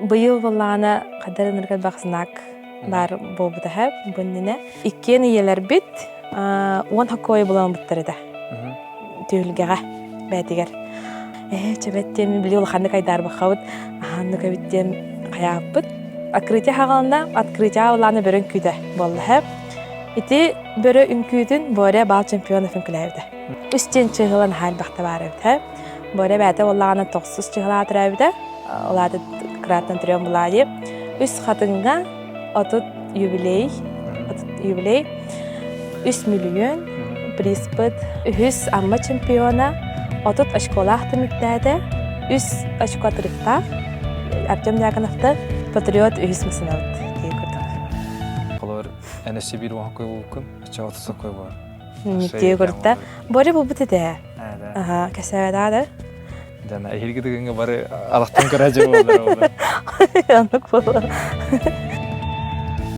Быйыл буоллаҕына хаддар ынырык элбэх знак баар буолбута һэ бу иннинэ. Иккиэн ийэлэрбит 10 хоккойу буламмыттар этэ. Түһүлгэҕэ бээтигэр. Ээ, чэбэт диэн били улаханнык айдаарбаххабыт, аһааннык эбит диэн хайааппыт. Открытие хаҕалана, открытие улаана бөрө үҥкүүтэ буолла һэ. Ити бөрө үҥкүүтүн Боря бал чемпионов үҥкүлээбитэ. Үс диэн чыһылан аһаа элбэхтэ баар эбит һэ. Боря бээтэ буоллаҕына тохсус чыһылаа төрөөбүтэ. Ол аата кратно трем буолаа Үс хатыҥҥа 30 юбилей, 30 юбилей, 3 миллион призпыт, үһүс Амма чемпиона, 30 очколаах түмүктээтэ, үс очко отрывтаах Артем Дьяконовты Патриот үһүс масынабыт диэн курдук. Холобур, эн өссө биир уон буолбуккун, оччоҕо 30 буолар. Никтиэ көрүттэ. Боря булбут этэ. Аха, кэсээбэтаа да. Дьана эһиги тыгыҥҥа бары алахтан көрөөчү буоллар. Оннук буолар.